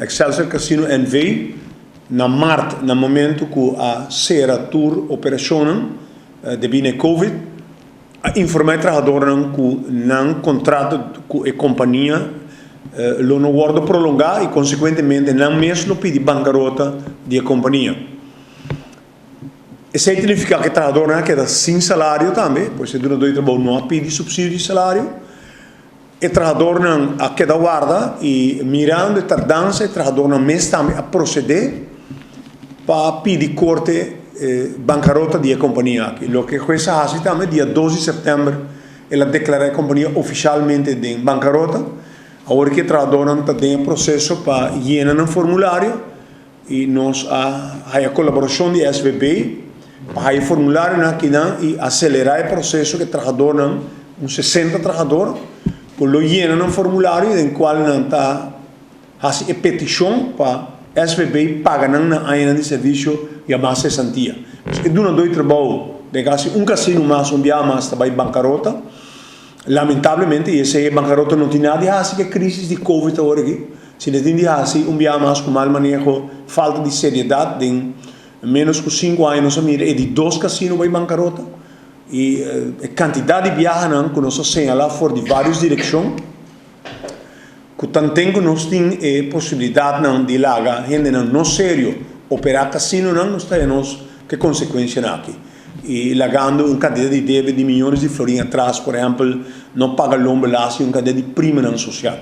Excelsior Casino NV na maart, na momento cu a cera tur operacion debi na Covid, a informa e trahadornan cu nan contrato cu e compania lo no wordo prolonga y consecuentemente nan mes lo pidi bancarota di e compania. Esey ta significa cu e trahadornan a keda sin salario tambe, pues e dunador di trabou no a pidi subsidio di salario. E trahadornan a keda warda y, mirando e tardansa, e trahadornan mes tambe a procede pa pidi corte bancarota di e compania aki. Loke hues a haci tambe, dia 2 di september el a declara e compania oficialmente den bancarota. Awor cu e trahadornan ta den proceso pa yena un formulario y nos a haya colaboracion di SVB pa haya formulario aki nan y acelera e proceso cu e trahadornan, un 60 trahador, cu lo yena un formulario den cual nan ta haci e peticion pa SVB paga nan nan aña di servicio yama cesantia. E dunador di trabou di casi un casino mas, un dia mas, tambe bancarota. Lamentablemente, esey bancarota no tin nada di haci cu e crisis di Covid awor aki. Si no tin di haci un dia mas cu mal maneho, falta di seriedad, den menos cu 5 aña nos a mira e di dos casino bay bancarota. Y e cantidad di biahanan cu nos a señala for di varios direccion, cu tanten cu nos tin e posibilidad nan di laga hendenan no serio opera casinonan, nos ta nos cu consecuencia aki. Y lagando un cantidad di debe di miyones di florin atras, por ehempel, no paga loonbelasting, un cantidad di prima social.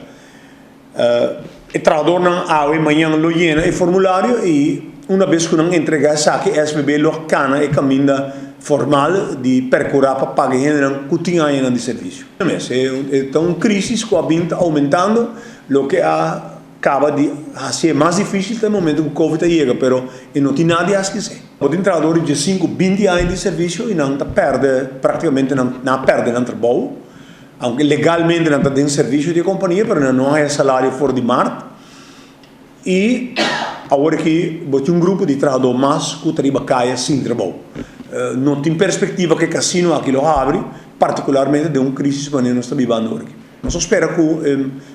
E trahadornan awe, mañan lo yena e formulario y un biaha cu nan entrega esaki, SVB lo cana e caminda formal di percura pa paga hendenan cu tin aña di servicio. Anto, un crisis cu ta aumentando, loke a caba di ser mas dificil na momento cu Covid yega, pero no tin nada di haci. Tin trahador di 5, 20 aña di servicio y nan ta perde, practicamente nan a perde nan trabou, aunke legalmente nan ta den servicio di compania, mas no tin salario for di maart. Y awor cu tin un grupo di trahador mas cu ta riba caya sin trabou. No tin perspectiva cu e casino aki lo habri, particularmente den un crisis cu nos ta bibiendo aki. Nos ta spera cu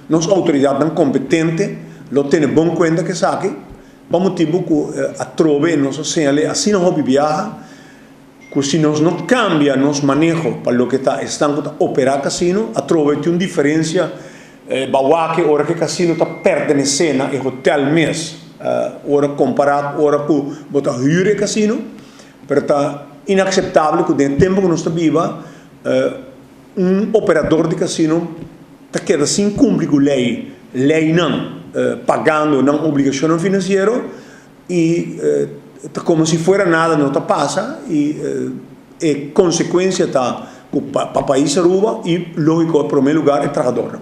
nos autoridadnan competente lo tene bon cuenta cu esaki, pa motibo cu atrobe nos a señala asina hopi biaha, cu si nos no cambia nos maneho pa loke ta esnan ta opera casino, atrobe tin un diferencia bawake ora cu casino ta pertenece na e hotel mes, ora compara ora cu bo ta huur casino, pero ta inaceptabel cu den tempo cu nos ta biba, un operador di casino ta keda sin cumpli cu ley, leynan, pagando nan obligacion financiero y ta como si fuera nada no ta pasa y e consecuencia ta pa pais Aruba y, logico, na prome lugar, e trahador.